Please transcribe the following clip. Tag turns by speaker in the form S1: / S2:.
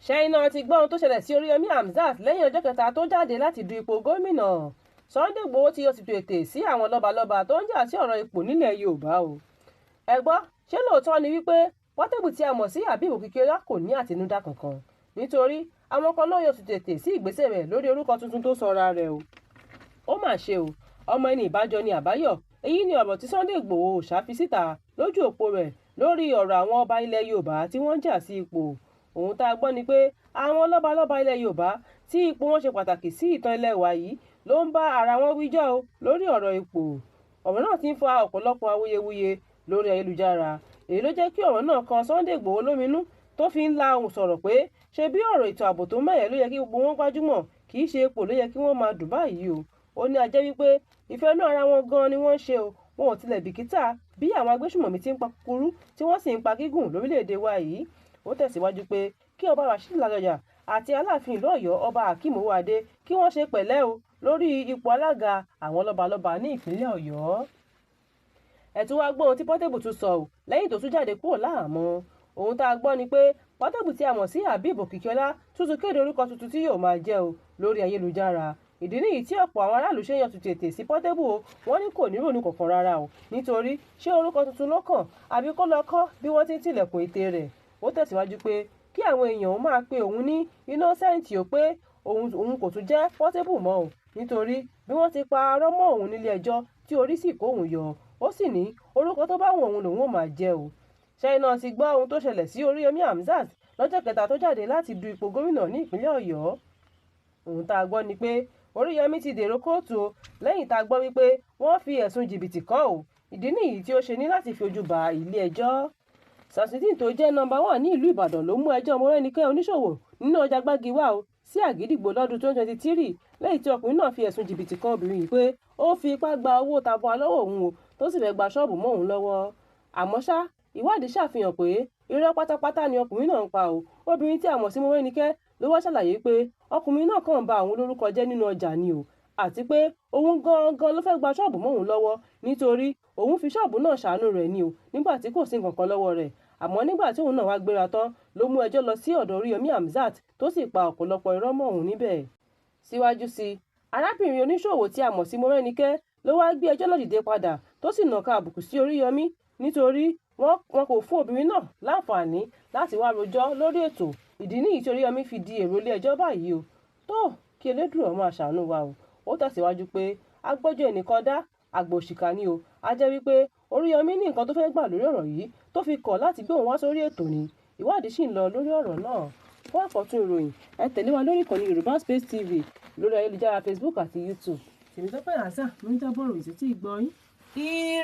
S1: Ṣẹ́yìn náà ti gbọ́ ohun tó ṣẹlẹ̀ sí Oríyọmí Hamzat lẹ́yìn ọjọ́ kẹta tó jáde láti du ipò gómìnà. Sunday Igboho ti yọ tìtò ètè sí àwọn lọ́balọ́ba tó ń jà sí ọ̀rọ̀ ipò nílẹ̀ Yorùbá o. Ẹ gbọ́, ṣé lóòótọ́ ni wípé Portable tí a mọ̀ sí Habeeb Okikiola kò ní àtinúdá kankan? Nítorí àwọn kan ló yọ tìtò ètè sí ìgbésẹ̀ rẹ̀ lórí orúkọ tuntun tó sọra rẹ̀ o. Ó mà ṣe o, ọmọ ẹni ìbájọ ni àbáyọ̀. Èyí ni ọ̀rọ̀ tí Sunday Igboho ṣá fi síta lójú òpó rẹ̀ lórí ọ̀rọ̀ àwọn ọba ilẹ̀ Yorùbá tí wọ́n ń jà sí ipò. Ohun tá a gbọ́ ni pé àwọn lọ́balọ́ba ilẹ̀ Yorùbá tí ipò wọn ṣe pàtàkì sí ìtàn ilẹ̀ wa yìí ló ń bá ara wọn wíjọ́ o lórí ọ̀rọ̀ ipò. Ọ̀rọ̀ náà ti ń fa ọ̀pọ̀lọpọ̀ awuyewuye lórí ayélujára. Èyí ló jẹ́ kí ọ̀rọ̀ náà kan Sunday Igboho lóminú tó fi ń la ohùn sọ̀rọ̀ pé ṣe bí ọ̀rọ̀ ètò ààbò tó mẹ́hẹ ló yẹ kí gbogbo wọn gbájúmọ̀, kì í ṣe ipò ló yẹ kí wọ́n máa dù báyìí o. Ó ní a jẹ́ wípé ìfẹ́ inú ara wọn gan-an ni wọ́n ń ṣe o, wọn ò tilẹ̀ bìkítà bí àwọn agbésùnmọ̀mí ti ń pa kúkúrú tí wọ́n sì ń pa gígùn lórílẹ̀-èdè wa yìí. Ó tẹ̀síwájú pé kí ọba Rasheed Ládọjà àti Aláàfin ìlú Ọ̀yọ́ ọba Hakeem Owóadé kí wọ́n ṣe pẹ̀lẹ́ o lórí ipò alága àwọn lọ́balọ́ba ní ìpínlẹ̀ Ọ̀yọ́. Ẹ tún wá gbọ́ ohun tí Portable tún sọ ò lẹ́yìn tó tún jáde kúrò láhàámọ́. Ohun tá a gbọ́ ni pé Portable tí a mọ̀ sí Habeeb Okikiola tún ti kéde orúkọ tuntun tí yóò máa jẹ́ o lórí ayélujára. Ìdí nìyí tí ọ̀pọ̀ àwọn aráàlú ṣe ń yọ tìtò ètè sí Portable o, wọ́n ní kò ní rònú kankan rárá o, nítorí ṣé orúkọ tuntun ló kàn àbí kó lọ kọ́ bí wọ́n ti ń tilẹ̀kùn ètè rẹ̀. Ó tẹ̀síwájú pé kí àwọn èèyàn ó máa pe òun ní Innocent ó pé òun kò tún jẹ́ Portable mọ́ o, nítorí bí wọ́n ti pa arọ́ mọ́ òun nílé ẹjọ́ tí orí sì kó òun yọ. Ó sì ní orúkọ tó bá wù òun lòun ó máa jẹ́ o. Ṣẹ́yìn náà ti gbọ́ ohun tó ṣẹlẹ̀ sí Oríyọmí Hamzat lọ́jọ́ kẹta tó jáde láti du ipò gómìnà ní ìpínlẹ̀ Ọ̀yọ́. Ohun tá a gbọ́ ni pé Oríyọmí ti dèrò kóòtù o lẹ́yìn tá a gbọ́ wípé wọ́n fi ẹ̀sùn jìbìtì kàn ó. Ìdí nìyí tí ó ṣe ní láti fi ojú ba ilé ẹjọ́. Samsudeen tó jẹ́ nọ́mbà 1 ní ìlú Ìbàdàn ló mú ẹjọ́ Mọ́rẹ́nikẹ́ oníṣòwò nínú ọjà Gbági wá o sí Àgídìgbo lọ́dún 2023 lẹ́yìn tí ọkùnrin náà fi ẹ̀sùn jìbìtì kan obìnrin yìí pé ó fi ipá gba owó tabua lọ́wọ́ òun o tó sì fẹ́ gba ṣọ́ọ̀bù mọ́ òun lọ́wọ́. Àmọ́ ṣá, ìwádìí ṣàfihàn pé irọ́ pátápátá ni ọkùnrin náà ń pa o. Obìnrin tí a mọ̀ sí Mọ́rẹ́nikẹ́ ló wá ṣàlàyé pé ọkùnrin náà kàn ń ba òun lórúkọ jẹ́ nínú ọjà ni o, àti pé òun gangan ló fẹ́ gba ṣọ́ọ̀bù mọ́ òun lọ́wọ́ nítorí òun fi ṣọ́ọ̀bù náà ṣàánú rẹ̀ ni o nígbà tí kò sí nǹkan kan lọ́wọ́ rẹ̀. Àmọ́ nígbà tí òun náà wá gbéra tán ló mú ẹjọ́ lọ sí ọ̀dọ̀ Oríyọmí Hamzat tó sì pa ọ̀pọ̀lọpọ̀ irọ́ mọ́ òun níbẹ̀. Síwájú sí i, arábìnrin oníṣòwò tí a mọ̀ sí Mọ́rẹ́nikẹ́ ló wá gbé ẹjọ́ náà dìde padà tó sì nàka àbùkù sí Oríyọmí nítorí wọn kò fún obìnrin náà láǹfààní láti wá rojọ́ lórí ètò. Ìdí nìyí tí Oríyọmí fi di èrò ilé ẹjọ́ báyìí o. Tó kí Elédùà máa ṣàánú wa o. Ó tẹ̀síwájú pé agbọ́jọ́ ẹnìkan dá àgbà òṣìkà ni o. A jẹ́ wípé Oríyọmí ní nǹkan tó fẹ́ gbà lórí ọ̀rọ̀ yìí tó fi kọ̀ láti gbé òun wá sórí ètò ni. Ìwádìí sì ń lọ lórí ọ̀rọ̀ náà. Fún àkọ́tún ìròyìn, ẹ tẹ̀lé wa lórí ìkànnì Yorùbá Space TV lórí ayélujára Facebook àti YouTube. Tèmítọ́pẹ́ Hasan ló ń jábọ̀ ròyìn sétí ìgbọ́ yín. Ire.